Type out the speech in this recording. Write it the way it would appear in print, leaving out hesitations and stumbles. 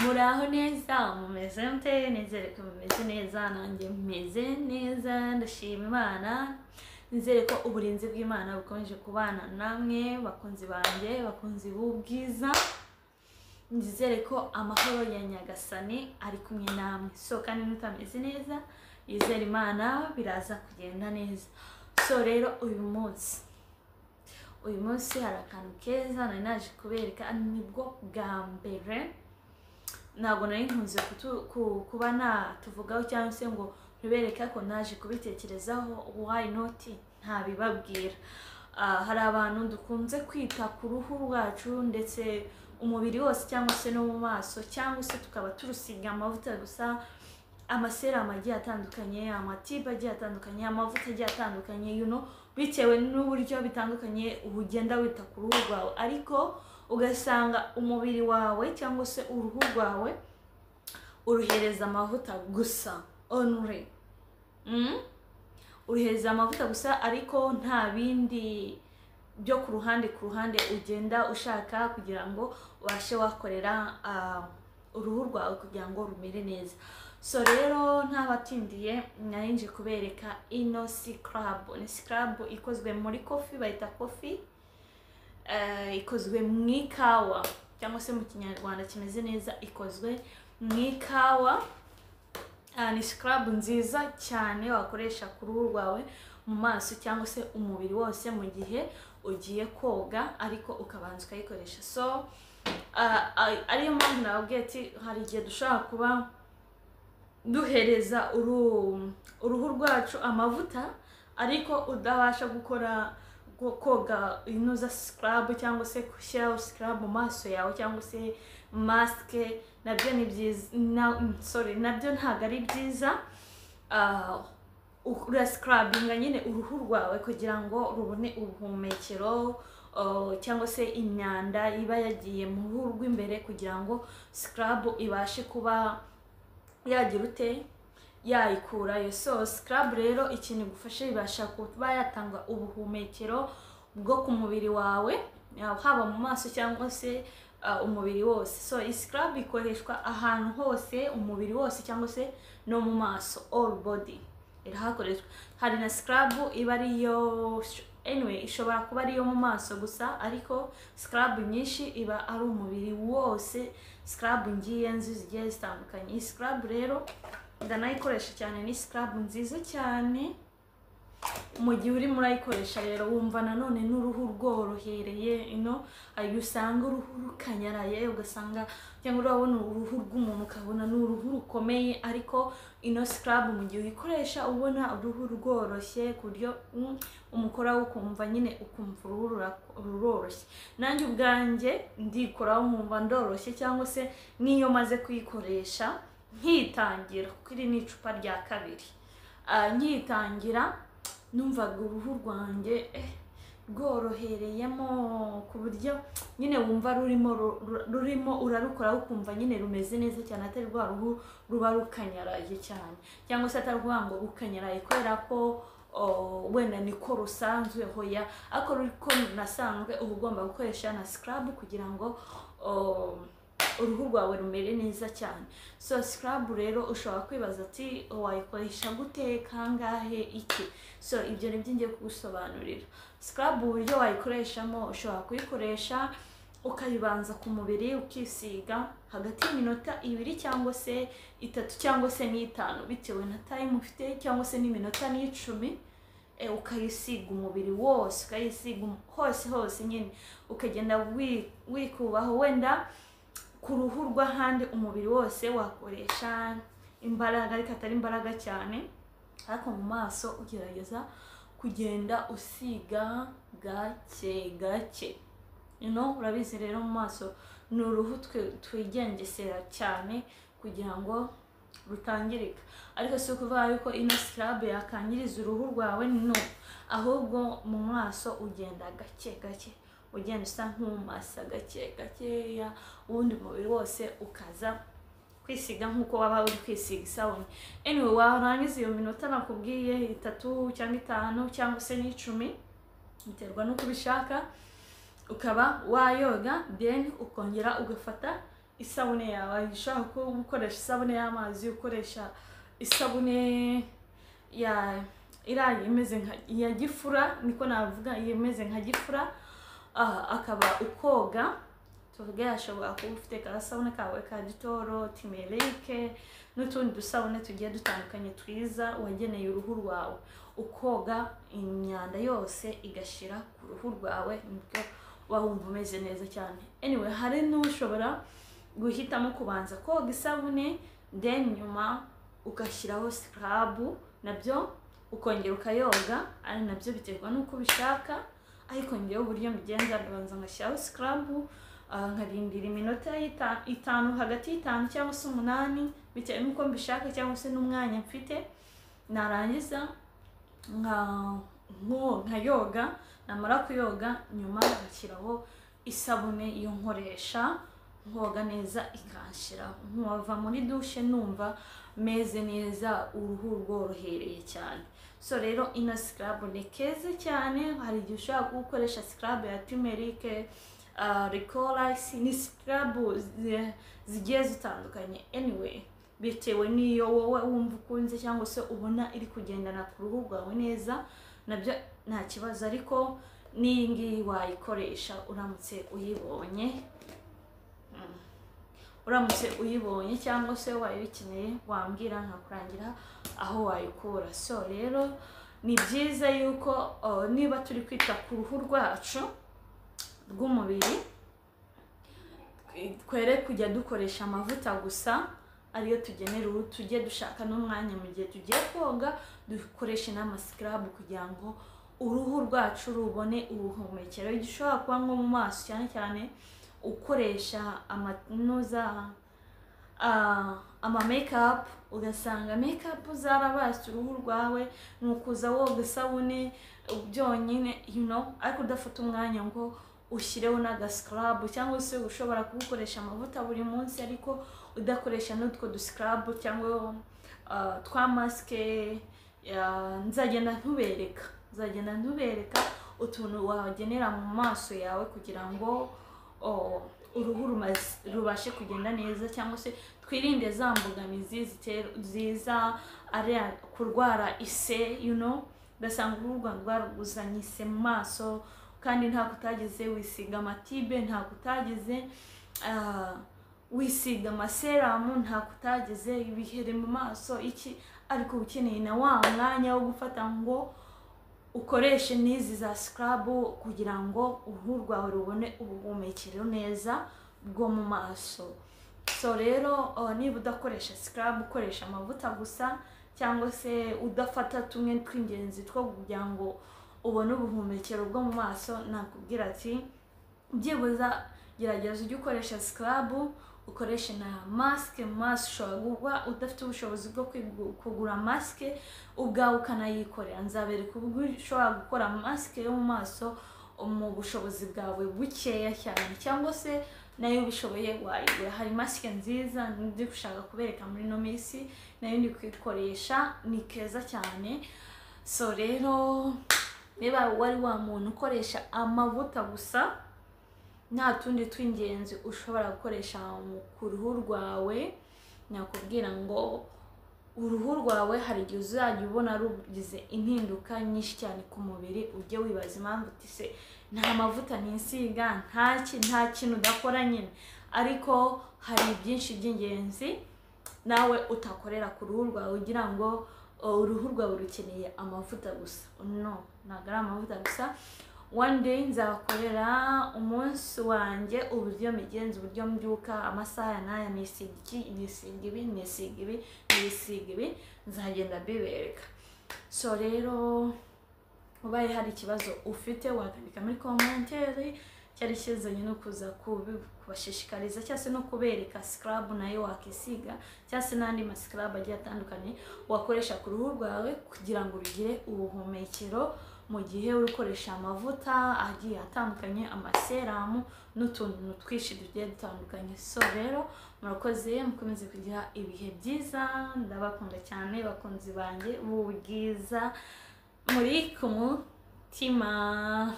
Muraho neza, mumeze mute? Nizere ko mumeze neza, nanjye meze neza, ndashima Imana. Nizere ko uburinzi bw'Imana bukomeje kubana namwe, bakunzi banjye, bakunzi b'ubwiza. Nizere ko amahoro ya Nyagasani ari kumwe namwe. So kandi mutameze neza, yizere Imana biraza kugenda neza. So rero uyu munsi hari akantu keza nari naje kubereka. Nibwo bwa mbere, ntabwo nari nkunze kuba natuvugaho cyangwa se ngo ntubereke ko naje kubitekerezaho. Why not ntabibabwira? Hari abantu dukunze kwita ku ruhu rwacu ndetse umubiri wose cyangwa se no mu maso, cyangwa se tukaba turusiga amavuta gusa, amaserum agiye atandukanye, amatibe agiye atandukanye, amavuta agiye atandukanye, bitewe n'uburyo bitandukanye ugenda wita ku ruhu rwawe, ariko ugasanga umubiri wawe cyangwa se uruhu rwawe uruhereza amavuta gusa only. Uruhereza amavuta gusa, ariko nta bindi byo ku ruhande ugenda ushaka kugira ngo ubashe wakorera uruhu rwawe kugira ngo rumere neza. So rero ntabatindiye, nari nje kubereka ino scrub. Ni scrub ikozwe muri coffee, bayita coffee, ikozwe mu ikawa, cyangwa se mu Kinyarwanda kimeze neza ikozwe mu ikawa. Ni scrub nziza cyane wakoresha ku ruhu rwawe, mu maso cyangwa se umubiri wose mu gihe ugiye koga, ariko ukabanza ukayikoresha. So ariyo mpamvu nababwiye ati hari igihe dushobora kuba duhereza uruhu rwacu amavuta, ariko udabasha gukora koga inoza scrub cyangwa se gushyiraho scrub mu maso yawe cyangwa se masque. Nabyo ni byiza na, sorry, nabyo ntabwo ari byiza. Urascrubbinga nyine uruhu rwawe kugira ngo rubone ubuhumekero, cyangwa se imyanda iba yagiye mu ruhu rw'imbere, kugira ngo scrub ibashe kuba yagira ute, yayikurayo. So scrub rero ikintu igufasha, ibasha kuba yatanga ubuhumekero bwo ku mubiri wawe, haba mu maso cyangwa se umubiri wose. So iyi scrub ikoreshwa ahantu hose, umubiri wose cyangwa se no mu maso, all body irahakoreshwa. Hari na scrub iba ariyo, anyway, ishobora kuba ariyo mu maso gusa, ariko scrub nyinshi iba ari umubiri wose. Scrub ngiye nzi zigiye zitandukanye. Iyi scrub rero ndanayikoresha cyane, ni scrub nziza cyane. Mu gihe urimo urayikoresha rero, wumva nanone n'uruhu rworohereye. Ino hari igihe usanga uruhu rukanyaraye, ugasanga cyangwa urabona uruhu rw'umuntu ukabona ni uruhu rukomeye, ariko ino scrub mu gihe uyikoresha ubona uruhu rworoshye, ku buryo umukoraho ukumva nyine, ukumva uruhu ruroroshye. Nanjye ubwanjye ndikoraho nkumva ndoroshye, cyangwa se n'iyo maze kuyikoresha nkitangira, kuko iri ni icupa rya kabiri, nkitangira numvaga uruhu rwanjye rworohereyemo, ku buryo nyine wumva rurimo urarukoraho ukumva nyine rumeze neza cyane, atari rwa ruhu ruba rukanyaraye cyane, cyangwa se atari ukuvuga ngo rukanyaraye kubera ko wenda niko rusanzwe, hoya, ariko ruriko runasanzwe uba ugomba gukoresha na scrub kugira ngo uruhu rwawe rumere neza cyane. So scrub rero ushobora kwibaza ati wayikoresha gute, kangahe, iki? So ibyo nibyo ngiye kugusobanurira. Scrub uburyo wayikoreshamo, ushobora kuyikoresha ukayibanza ku mubiri, ukisiga hagati y'iminota 2 cyangwa se 3 cyangwa se n'5, bitewe na time ufite, cyangwa se n'iminota n'10, ukayisiga umubiri wose, ukayisiga hose hose nyine, ukagenda wikubaho. Wenda ku ruhu rw'ahandi, umubiri wose wakoresha imbaraga ariko atari imbaraga cyane, ariko mu maso ugerageza kugenda usiga gake gake. Urabizi rero, mu maso ni uruhu twigengesera cyane kugira ngo rutangirika, ariko si ukuvuga yuko ino scrub yakangiriza uruhu rwawe, no, ahubwo mu maso ugenda gake gake, ugenda usa nk'umasa gake gakeya, ubundi umubiri wose ukaza kwisiga nk'uko waba uri kwisiga isabune. Anyway, warangiza iyo minota nakubwiye, 3 cyangwa 5 cyangwa se n'10, biterwa n'uko ubishaka, ukaba wayoga, then ukongera ugafata. isabune yawe. Ushobora kuba ukoresha isabune y'amazi, ukoresha isabune ya iriya imeze nka iya gifura, niko navuga, imeze nka gifura, akaba ukoga. Tuvuge yashobora kuba ufite ka sabune kawe ka Dettol, turmeric n'utundi dusabune tugiye dutandukanye twiza wageneye uruhu rwawe, ukoga imyanda yose igashira ku ruhu rwawe, nibwo uba wumva umeze neza cyane. Anyway, hari n'ushobora guhitamo kubanza koga isabune, then nyuma ugashyiraho scrub, nabyo ukongera ukayoga, ari nabyo biterwa n'uko ubishaka. Ariko ngewe uburyo mbigenza, ndabanza ngashyiraho scrub, nkarindira iminota 5, hagati y'5 cyangwa se 8, bitewe n'uko mbishaka cyangwa se n'umwanya mfite. Narangiza nkayoga, namara kuyoga nyuma ngashyiraho isabune iyo nkoresha, nkoga neza ikanshiraho, nkava muri douche numva meze neza, uruhu rworohereye cyane. So rero ino scrub ni keza cyane. Hari igihe ushobora gukoresha scrub ya turmeric, licorice, ni scrub zigiye zitandukanye. Anyway, bitewe n'iyo wowe wumva ukunze cyangwa se ubona iri kugendana ku ruhu rwawe neza, nabyo nta kibazo. Ariko n'iyi ngiyi wayikoresha uramutse uyibonye. Uramutse uyibonye cyangwa se wayikeneye, wambwira nkakurangira aho wayikura. So rero ni byiza yuko niba turi kwita ku ruhu rwacu rw'umubiri, twere kujya dukoresha amavuta gusa ariyo tugenera uruhu, tujye dushaka n'umwanya mu gihe tugiye koga dukoreshe n'ama scrub kugira ngo uruhu rwacu rubone ubuhumekero. Gishobora kuba nko mu maso cyane cyane ukoresha amanuza, ama makeup, ugasanga makeup zarabase uruhu rwawe, ni ukuza woga isabune byonyine, ariko udafata umwanya ngo ushyireho n'aga scrub. Cyangwa se ushobora kubukoresha amavuta buri munsi ariko udakoresha n'utwo du scrub cyangwa twa masque. Nzagenda ntubereka utuntu wagenera mu maso yawe kugira ngo uruhu rubashe kugenda neza, cyangwa se twirinde za mbogamizi ziza ari kurwara ise, ugasanga uruhu rwawe rwaruzanye ise mu maso kandi ntako utagize wisiga amatibe, ntako utagize wisiga ama serum, ntako utagize ibihere mu maso iki, ariko uba ukeneye na wa mwanya wo gufata ngo ukoreshe n'izi za scrub kugira ngo uruhu rwawe rubone ubuhumekero neza bwo mu maso. So rero niba udakoresha scrub, ukoresha amavuta gusa, cyangwa se udafata tumwe tw'ingenzi two kugira ngo ubone ubuhumekero bwo mu maso, nakubwira ati byibuza gerageza ujye ukoresha scrub, ukoreshe na masque mu maso. Ushobora kuba udafite ubushobozi bwo kugura masque, ubwawe ukanayikorera. Nzabereka uburyo ushobora gukora masque yo mu maso mu bushobozi bwawe bukeya cyane, cyangwa se nayo ubishoboye wayigura. Hari masque nziza ndi gushaka kubereka muri ino minsi, nayo ndi kuyikoresha, ni keza cyane. So rero niba wari wa muntu ukoresha amavuta gusa, nta tundi tw'ingenzi ushobora gukoresha ku ruhu rwawe, nakubwira ngo uruhu rwawe hari igihe uzajya ubona rugize impinduka nyinshi cyane ku mubiri, ujye wibaza impamvu uti se nta mavuta nisiga, nta kintu udakora nyine, ariko hari byinshi by'ingenzi nawe utakorera ku ruhu rwawe ugira ngo uruhu rwawe rukeneye amavuta gusa. No, ntabwo ari amavuta gusa. One day nzabakorera umunsi wanjye, uburyo mbigenza, uburyo mbyuka, amasaha ya n'aya nisiga iki, nisiga ibi, nisiga ibi, nisiga ibi, nzagenda mbibereka. So rero ubaye hari ikibazo ufite wakandika muri commentaire. Cyari kizanye no kuza kubashishikariza cyangwa se no kubereka scrub nayo wakisiga, cyangwa se n'andi ma scrub agiye atandukanye wakoresha ku ruhu rwawe kugira ngo rugire ubuhumekero mu gihe uri gukoresha amavuta agiye atandukanye, ama serum n'utuntu twinshi tugiye dutandukanye. So rero murakoze, mukomeze kugira ibihe byiza, ndabakunda cyane bakunzi banjye b'ubwiza, muri ku mutima.